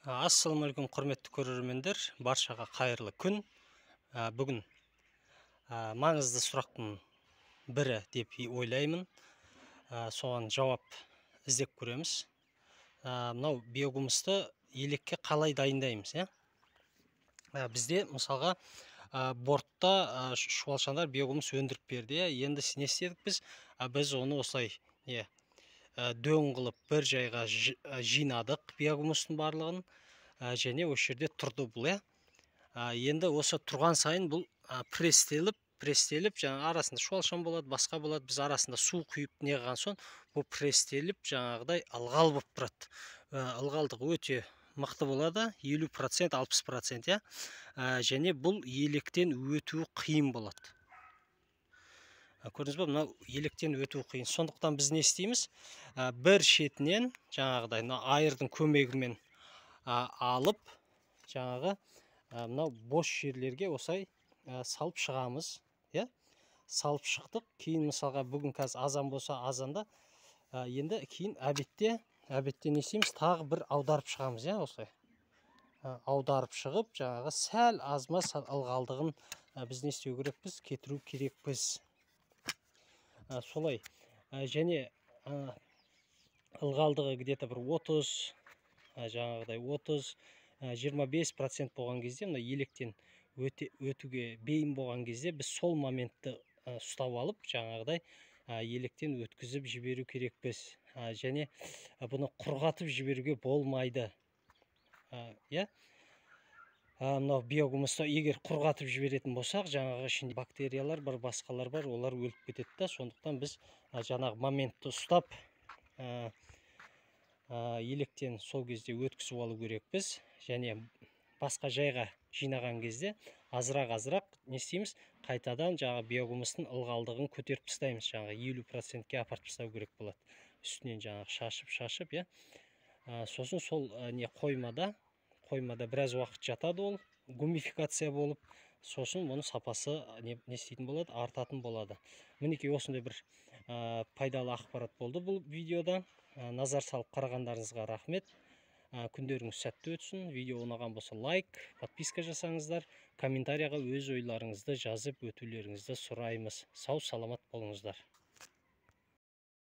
Ассалаумағалейкум, құрметті көрермендер, баршаға қайырлы күн. Бүгін маңызды сұрақтың бірі деп ойлаймын. Соған жауап іздеп көреміз. Мынау биогумусты елекке қалай дайындаймыз, иә? Бізде мысалға бортта шуалшандар биогумус өндіріп берді, иә? Енді не істедік біз? Біз оны осылай не дөң қылып бір жайға жинадық биогумустың барлығын, және осы жерде тұрды бұл, иә. Енді осы тұрған сайын бұл пресстеліп, жаңа арасында шуалшан болады, басқа болады, біз арасында су құйып не қылған соң бұл пресстеліп жаңағыдай ылғал болып тұрады. Ылғалдығы өте мықты болады, 50%, 60%, иә. Және бұл електен өтуі қиын болады. Көрдіңіз ба, мынау електен өту қиын. Сондықтан біз не істейміз? Бір шетінен жаңағыдай мына айырдың көмегімен алып, жаңағы мынау бос жерлерге осылай салып шығамыз, иә? Салып шықтық. Кейін мысалға бүгін қазір азан болса, азанда, енді кейін әбетте не істейміз? Тағы бір аударып шығамыз, иә, осылай. Аударып шығып, жаңағы сәл азма ылғалдығын біз не істеу керекпіз? Кетіру керекпіз. Солай. Және ылғалдығы где-то бір 30, жаңағыдай 30, 25% болған кезде, мына електен өтуге бейім болған кезде біз сол моментті ұстап алып, жаңағыдай електен өткізіп жіберу керекпіз. Және бұны құрғатып жіберуге болмайды. Иә? Мынау биогумусты егер құрғатып жіберетін болсақ, жаңағы ішінде бактериялар бар, басқалар бар, олар өліп кетеді да. Сондықтан біз жаңағы моментті ұстап, електен сол кезде өткізіп алу керекпіз. Және басқа жайға жинаған кезде азырақ-азырақ не істейміз? Қайтадан жаңағы биогумустың ылғалдығын көтеріп тастаймыз, жаңағы 50%-ке апарып тастау керек болады. Үстінен жаңағы шашып-шашып, иә. Сосын сол не қоймада біраз уақыт жатады ол, гумификация болып, сосын оның сапасы не істейтін болады, артатын болады. Мінекей осындай бір пайдалы ақпарат болды бұл видеода. Назар салып қарағандарыңызға рахмет. Күндеріңіз сәтті өтсін. Видео ұнаған болса лайк, подписка жасаңыздар, комментарияға өз ойларыңызды жазып өтулеріңізді сұраймыз. Сау саламат болыңыздар.